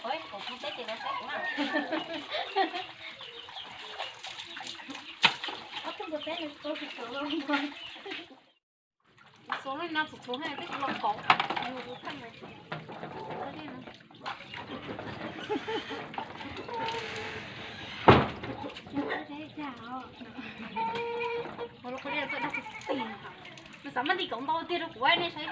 Ov, kuv teb ces lawv saib kuv na. Ob tug npua teb nws txua tsis txua lawm. Txua li no txhuv txhuv na, twb tsis los kaum. Nws xav muab nti kaum ntau tiag rau kuv nej saib.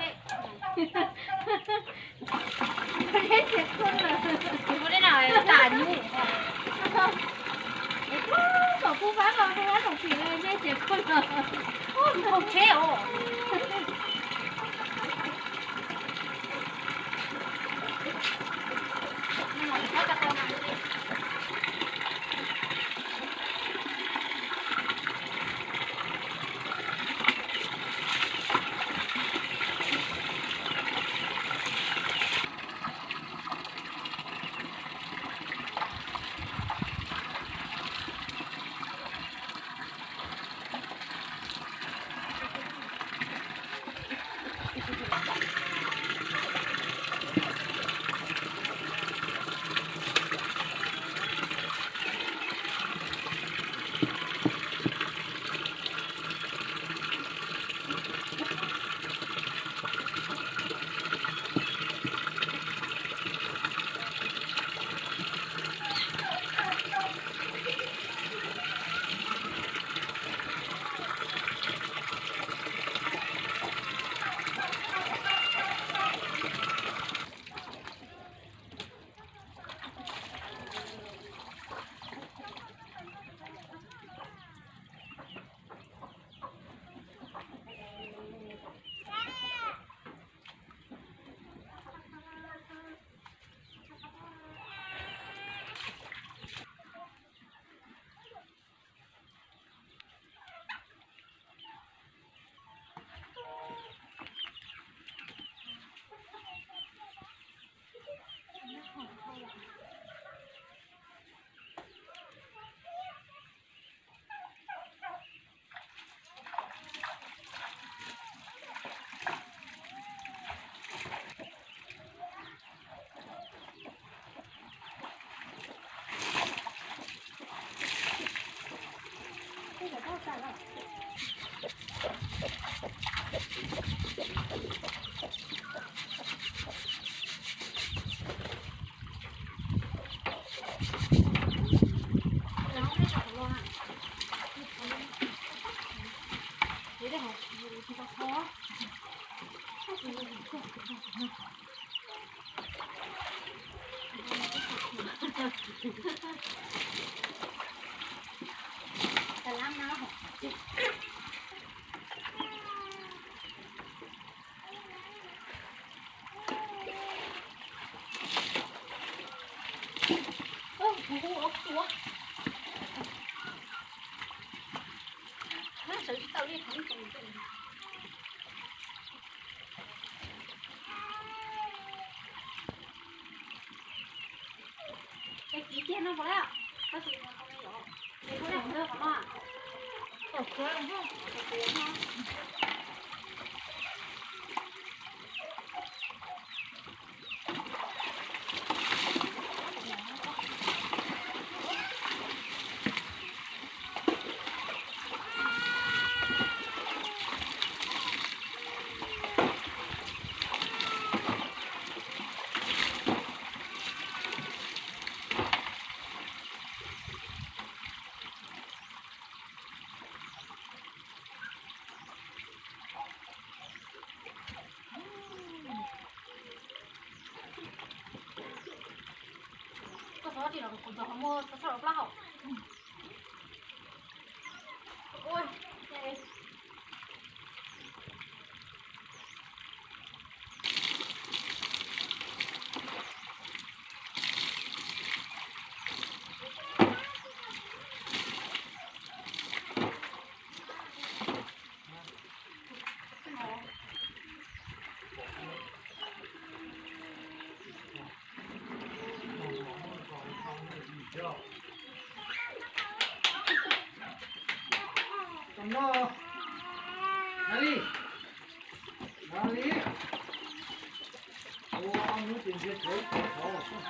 Ua li no tas nyuj. Kom kuv pab los kuv pab los tsis ntsej ces kuj los. Ub, nkaug tsheb os. Koj xav tsis los kuv cov qhov muag txhob txhob los plab hauv. Ua hnub ces ntsia tshuav ib tug qhov xwb.